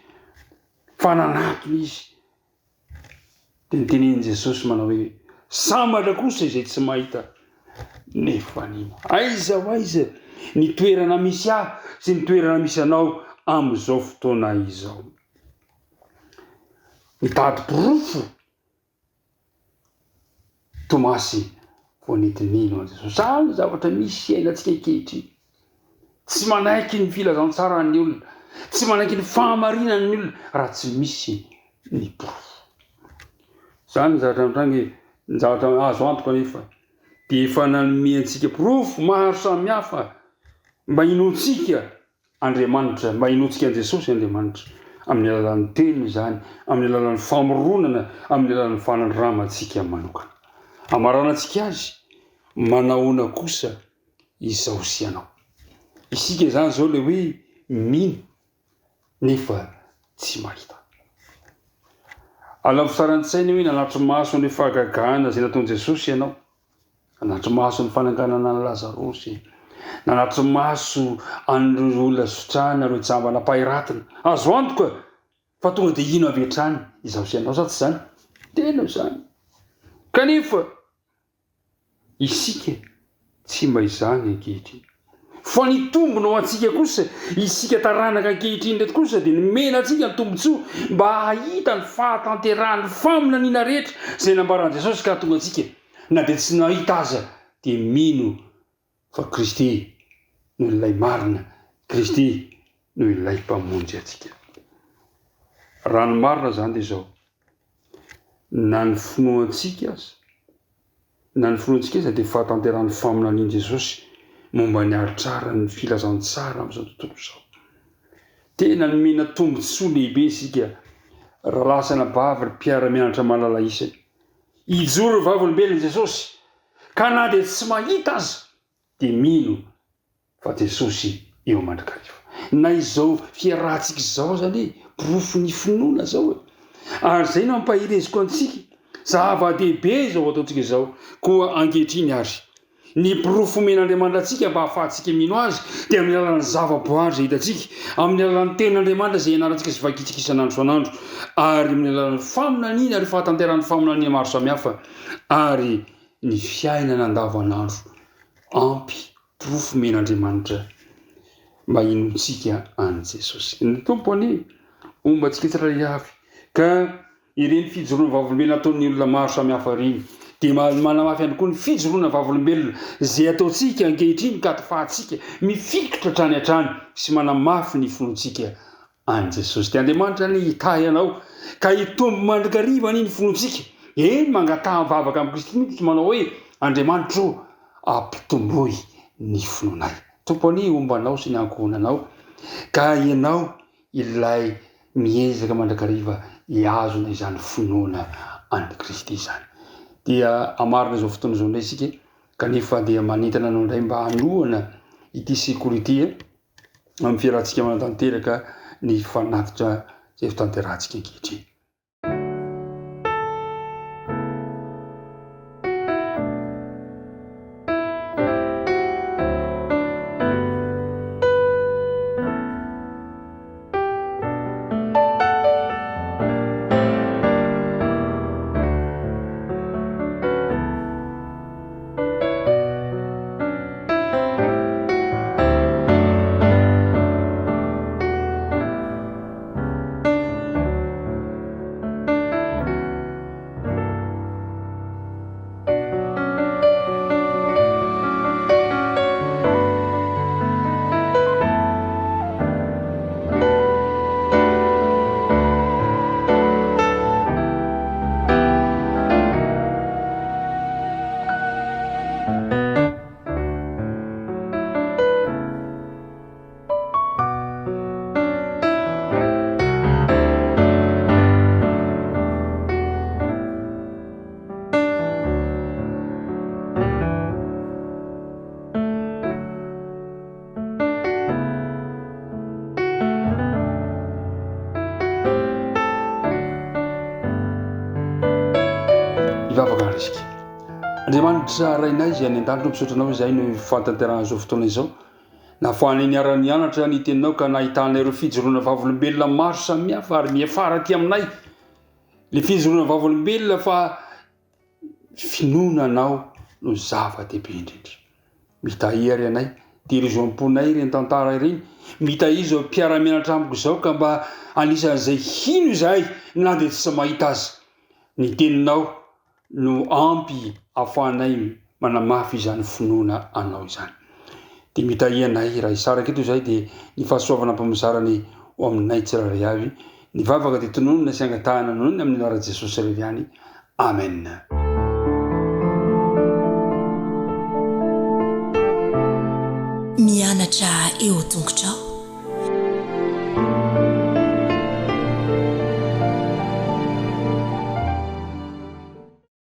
fa nanatona izy. Dia notenenin'i Jesosy manao hoe, Sambatra kosa izay tsy mahita nefa nino. Aiza ho aiza ny toerana misy ahy sy ny toerana misy anao amin'izao fotoana izao? Nitady porofo Tomasy vao nety nino an'i Jesosy. Izany ny zavatra misy iainantsika ankehitriny. Tsy manaiky ny filazantsara ny olona, tsy manaiky ny fahamarinana ny olona raha tsy misy ny porofo. Izany ny zavatra mitranga e, ny zavatra azo antoka anefa dia efa nanome antsika porofo maro samihafa mba hinoantsika Andriamanitra, mba hinoantsika an'i Jesosy Andriamanitra, amin'ny alalan'ny Teniny izany, amin'ny alalan'ny famoronana, amin'ny alalan'ny fanandramantsika manokana. Amaranantsika azy, manahoana kosa izaho sy ianao? Isika izany izao ilay hoe mino nefa tsy mahita. Alavo sary an-tsaina hoe nanatri-maso an'ireo fahagagana izay nataon'i Jesosy ianao. Nanatri-maso ny fananganana an'i Lazarosy, nanatri-maso an'ireo olona sitrana, ireo jamba nampahiratina. Azo antoka fa tonga dia hino avy hatrany izaho sy ianao, sa tsy izany? Tena izany. Kanefa isika tsy mba izany ankehitriny. Fa ny tombony ho antsika kosa, isika taranaka ankehitriny ireto kosa dia nomena antsika ny tombontsoa mba hahita ny fahatanterahan'ny faminaniana rehetra izay nambaran'i Jesosy ka hahatonga antsika na dia tsy nahita aza dia mino fa Kristy no ilay marina, Kristy no ilay Mpamonjy antsika. Raha ny marina izany dia izao, na ny finoantsika aza, na ny finoantsika aza dia fahatanterahan'ny faminanian'i Jesosy momba ny hahatraran'ny filazantsara amin'izao tontolo izao. Tena nomena tombontsoa lehibe isika, rahalahy sy anabavy, ry mpiara-mianatra malala isany. Hijoro ho vavolombelon'i Jesosy ka na dia tsy mahita aza dia mino fa Jesosy eo mandrakariva. Na izao fiarahantsika izao aza anie porofon'ny finoana izao e. Ary izay no ampahereziko antsika. Zava-dehibe izao ataontsika izao. Koa ankehitriny ary, ny porofo omen'Andriamanitra antsika mba hahafahantsika mino Azy dia amin'ny alalan'ny zavaboary izay hitantsika, amin'ny alalan'ny Tenin'Andriamanitra izay ianarantsika sy vakintsika isan'andro isan'andro, ary amin'ny alalan'ny faminaniana ary fahatanterahan'ny faminaniana maro samihafa, ary ny fiainana andavanandro ampy porofo omen'Andriamanitra mba hinoantsika an'i Jesosy. Ny Tompo anie homba antsika tsirairay avy ka ireny fijoroana vavolombelona ataon'ny olona maro samihafa ireny dia manamafy ihany koa ny fijoroana vavolombelona izay ataontsika ankehitriny ka ahafahantsika mifikitra hatrany hatrany sy manamafy ny finoantsika an'i Jesosy. Dia Andriamanitra anie hitahy anao ka hitombo mandrakariva anie ny finoantsika. Eny, mangataha mivavaka amin'i Kristy mihitsy manao hoe, Andriamanitra o, ampitomboy ny finoanay. Tompo anie homba anao sy ny ankohonanao ka ianao ilay miezaka mandrakariva hihazona izany finoana an'i Kristy izany. Dia hamarina izao fotoana izao indray isika kanefa dia manentana anao indray mba hanohana ity sekoly ity amin'ny fiarahantsika manatanteraka ny fanatitra izay fitanterahantsika ankehitriny. Hivavaka ary isika. Andriamanitra Rainay izay any an-danitra, misaotra Anao izahay noho ny fahatanterahana izao fotoana izao. Nahafahanay niara-nianatra ny Teninao ka nahitana ireo fijoroana vavolombelona maro samihafa ary miafara aty aminay ny fijoroana vavolombelona fa Finoana anao no zava-dehibe indrindra. Mitahia ary anay, tehirizo am-ponay ireny tantara ireny, mitahia izao mpiara-mianatra amiko izao ka mba anisan'izay hino izahay na dia tsy mahita aza. Ny teninao no ampy ahafahanay manamafy izany finoana anao izany. Dia mitahia anay raha hisaraka eto izahay dia ny fahasoavana ampamizarany ho aminay tsirairay avy. Ny vavaka dia tononina sy angatahana nonina amin'ny anaran'i Jesosy irery ihany. Amen. Mianatra eo tongotrao.